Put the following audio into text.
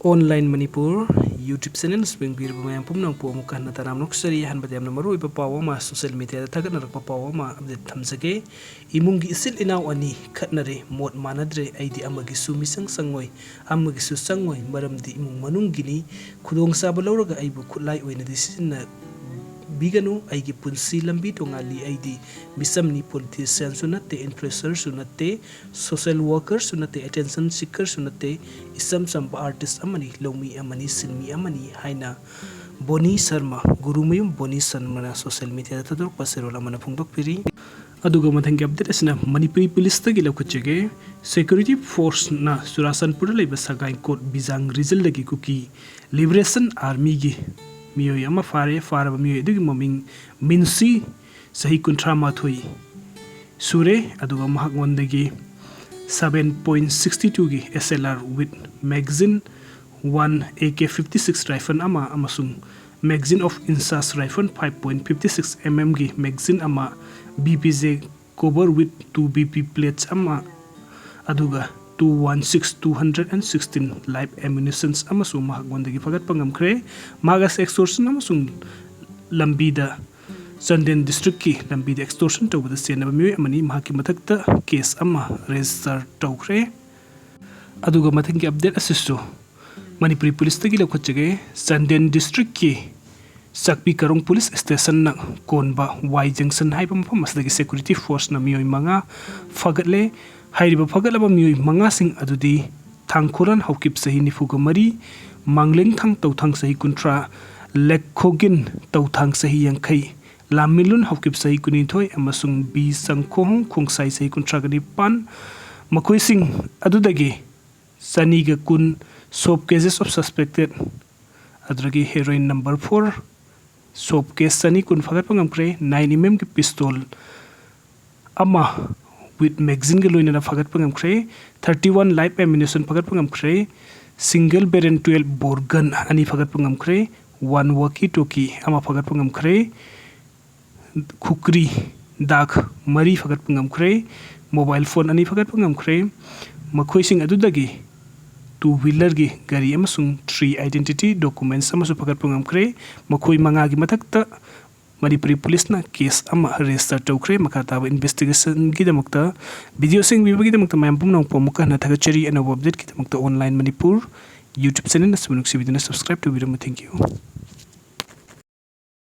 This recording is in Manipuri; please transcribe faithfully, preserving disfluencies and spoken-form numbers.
Online Manipur YouTube channel ꯌꯦꯡꯕꯤꯔꯤꯕ ꯃꯌꯥꯝ ꯄꯨꯝꯅꯃꯛꯄꯨ ꯑꯃꯨꯛꯀ ꯍꯟꯅ ꯇꯔꯥꯝꯅ ꯑꯣꯛꯆꯔꯤ꯫ ꯑꯍꯥꯟꯕꯗ ꯌꯥꯝꯅ ꯃꯔꯨꯑꯣꯏꯕ ꯄꯥꯎ ꯑꯃ, social media ꯗ ꯊꯥꯒꯠꯅꯔꯛꯄ ꯄꯥꯎ ꯑꯃ update ꯊꯝꯖꯒꯦ꯫ ꯏꯃꯨꯡꯒꯤ ꯏꯆꯤꯜ ꯏꯅꯥꯎ ꯑꯅꯤ ꯈꯠꯅꯔꯦ, ꯃꯣꯠ ꯃꯥꯟꯅꯗ꯭ꯔꯦ, ꯑꯩꯗꯤ ꯑꯃꯒꯤꯁꯨ ꯃꯤꯆꯪ ꯆꯪꯉꯣꯏ, ꯑꯃꯒꯤꯁꯨ ꯆꯪꯉꯣꯏ, ꯃꯔꯝꯗꯤ ꯏꯃꯨꯡ ꯃꯅꯨꯡꯒꯤꯅꯤ꯫ ꯈꯨꯗꯣꯡꯆꯥꯕ ꯂꯧꯔꯒ ꯑꯩꯕꯨ ꯈꯨꯠꯂꯥꯏ ꯑꯣꯏꯅꯗꯤ ꯁꯤꯖꯤꯟꯅꯕꯤꯒꯅꯨ꯫ ꯑꯩꯒꯤ ꯄꯨꯟꯁꯤ ꯂꯝꯕꯤ ꯇꯣꯉꯥꯜꯂꯤ꯫ ꯑꯩꯗꯤ ꯃꯤꯆꯝꯅꯤ, politician ꯁꯨ ꯅꯠꯇꯦ, influencer ꯁꯨ ꯅꯠꯇꯦ, social worker ꯁꯨ ꯅꯠꯇꯦ, attention seeker ꯁꯨ ꯅꯠꯇꯦ, ꯏꯆꯝ ꯆꯝꯕ artist ꯑꯃꯅꯤ, ꯂꯧꯃꯤ ꯑꯃꯅꯤ, ꯁꯤꯟꯃꯤ ꯑꯃꯅꯤ ꯍꯥꯏꯅ ꯕꯣꯅꯤ ꯁꯔꯃ, ꯒꯨꯔꯨꯃꯌꯨꯝ ꯕꯣꯅꯤ ꯁꯔꯃꯅ social media ꯗ ꯊꯥꯗꯣꯔꯛꯄ ꯆꯦꯔꯣꯜ ꯑꯃꯅ ꯐꯣꯡꯗꯣꯛꯄꯤꯔꯤ꯫ ꯑꯗꯨꯒ ꯃꯊꯪꯒꯤ update ꯑꯁꯤꯅ ꯃꯅꯤꯄꯨꯔꯤ ꯄꯨꯂꯤꯁꯇꯒꯤ ꯂꯧꯈꯠꯆꯒꯦ꯫ Security force ꯅ ꯆꯨꯔꯥꯆꯥꯟꯄꯨꯔꯗ ꯂꯩꯕ ꯁꯒꯥꯏꯀꯣꯠ ꯕꯤꯖꯥꯡ region ꯗꯒꯤ ꯀꯨꯀꯤ Liberation Army ꯒꯤ ꯃꯤꯑꯣꯏ ꯑꯃ ꯐꯥꯔꯦ꯫ ꯐꯥꯔꯕ ꯃꯤꯑꯣꯏ ꯑꯗꯨꯒꯤ ꯃꯃꯤꯡ ꯃꯤꯟꯁꯤ, ꯆꯍꯤ ꯀꯨꯟꯊ꯭ꯔꯥ ꯃꯥꯊꯣꯏ ꯁꯨꯔꯦ, ꯑꯗꯨꯒ ꯃꯍꯥꯛꯉꯣꯟꯗꯒꯤ seven point sixty two ꯒꯤ S L R with magazine one, A K fifty six rifle ꯑꯃ ꯑꯃꯁꯨꯡ magazine of INSAS rifle five point fifty six M M ꯒꯤ magazine ꯑꯃ, B P J cover with two B P plates ꯑꯃ, ꯑꯗꯨꯒ two one six, two hundred and sixteen live ammunitions ꯑꯃꯁꯨ ꯃꯍꯥꯛꯉꯣꯟꯗꯒꯤ ꯐꯒꯠꯄ ꯉꯝꯈ꯭ꯔꯦ꯫ ꯃꯍꯥꯛ ꯑꯁꯤ extortion ꯑꯃꯁꯨꯡ ꯂꯝꯕꯤꯗ, ꯆꯥꯟꯗꯦꯜ district ꯀꯤ ꯂꯝꯕꯤꯗ extortion ꯇꯧꯕꯗ ꯆꯦꯟꯅꯕ ꯃꯤꯑꯣꯏ ꯑꯃꯅꯤ꯫ ꯃꯍꯥꯛꯀꯤ ꯃꯊꯛꯇ case ꯑꯃ register ꯇꯧꯈ꯭ꯔꯦ꯫ ꯑꯗꯨꯒ ꯃꯊꯪꯒꯤ update ꯑꯁꯤꯁꯨ ꯃꯅꯤꯄꯨꯔꯤ ꯄꯨꯂꯤꯁꯇꯒꯤ ꯂꯧꯈꯠꯆꯒꯦ꯫ ꯆꯥꯟꯗꯦꯜ district ꯀꯤ ꯆꯥꯛꯄꯤ ꯀꯥꯔꯣꯡ police station ꯅ ꯀꯣꯟꯕ ꯋꯥꯏ junction ꯍꯥꯏꯕ ꯃꯐꯝ ꯑꯁꯤꯗꯒꯤ security force ꯅ ꯃꯤꯑꯣꯏ ꯃꯉꯥ ꯐꯒꯠꯂꯦ꯫ ꯍꯥꯏꯔꯤꯕ ꯐꯒꯠꯂꯕ ꯃꯤꯑꯣꯏ ꯃꯉꯥꯁꯤꯡ ꯑꯗꯨꯗꯤ ꯊꯥꯡꯈꯣꯂꯥꯟ ꯍꯧꯀꯤꯞ, ꯆꯍꯤ ꯅꯤꯐꯨꯒ ꯃꯔꯤ, ꯃꯥꯡꯂꯦꯡꯊꯥꯡ ꯇꯧꯊꯥꯡ, ꯆꯍꯤ ꯀꯨꯟꯊ꯭ꯔꯥ, ꯂꯦꯛꯈꯣꯒꯤꯟ ꯇꯧꯊꯥꯡ, ꯆꯍꯤ ꯌꯥꯡꯈꯩ, ꯂꯥꯃꯤꯂꯨꯟ ꯍꯧꯀꯤꯞ, ꯆꯍꯤ ꯀꯨꯟꯅꯤꯊꯣꯏ, ꯑꯃꯁꯨꯡ ꯕꯤ ꯆꯪꯈꯣꯍꯣꯡ ꯈꯣꯡꯁꯥꯏ, ꯆꯍꯤ ꯀꯨꯟꯊ꯭ꯔꯥꯒ ꯅꯤꯄꯥꯟ, ꯃꯈꯣꯏꯁꯤꯡ ꯑꯗꯨꯗꯒꯤ ꯆꯅꯤꯒ ꯀꯨꯟ soft cases of suspected, ꯑꯗꯨꯗꯒꯤ heroin number four, soft case ꯆꯅꯤ ꯀꯨꯟ ꯐꯥꯒꯠꯄ ꯉꯝꯈ꯭ꯔꯦ, nine M M ꯒꯤ pistol ꯑꯃ with magazine ꯒ ꯂꯣꯏꯅꯅ ꯐꯥꯒꯠꯄ ꯉꯝꯈ꯭ꯔꯦ, thirty one live ammunition ꯐꯥꯒꯠꯄ ꯉꯝꯈ꯭ꯔꯦ, single barrel twelve bore gun ꯑꯅꯤ ꯐꯥꯒꯠꯄ ꯉꯝꯈ꯭ꯔꯦ, one walkie talkie ꯑꯃ ꯐꯥꯒꯠꯄ ꯉꯝꯈ꯭ꯔꯦ, ꯈꯨꯀ꯭ꯔꯤ ꯗꯥꯛ ꯃꯔꯤ ꯐꯥꯒꯠꯄ ꯉꯝꯈ꯭ꯔꯦ, mobile phone ꯑꯅꯤ ꯐꯥꯒꯠꯄ ꯉꯝꯈ꯭ꯔꯦ꯫ ꯃꯈꯣꯏꯁꯤꯡ ꯑꯗꯨꯗꯒꯤ two wheelerꯒꯤ ꯒꯥꯔꯤ ꯑꯃꯁꯨꯡ three identity documents ꯑꯃꯁꯨ ꯐꯒꯠꯄ ꯉꯝꯈ꯭ꯔꯦ꯫ ꯃꯈꯣꯏ ꯃꯉꯥꯒꯤ ꯃꯊꯛꯇ ꯃꯅꯤꯄꯨꯔꯤ ꯄꯨꯂꯤꯁꯅ case ꯑꯃ register ꯇꯧꯈ꯭ꯔꯦ꯫ ꯃꯈꯥ ꯇꯥꯕ investigationꯒꯤꯗꯃꯛꯇ video ꯁꯦꯡꯕꯤꯕꯒꯤꯗꯃꯛꯇ ꯃꯌꯥꯝ ꯄꯨꯝꯅꯃꯛꯄꯨ ꯑꯃꯨꯛꯀ ꯍꯟꯅ ꯊꯥꯒꯠꯆꯔꯤ꯫ ꯑꯅꯧꯕ updateꯀꯤꯗꯃꯛꯇ Online Manipur YouTube channel ꯑꯁꯤꯕꯨ ꯅꯨꯡꯁꯤꯕꯤꯗꯨꯅ subscribe ꯇꯧꯕꯤꯔꯝꯃꯨ꯫ Thank you꯫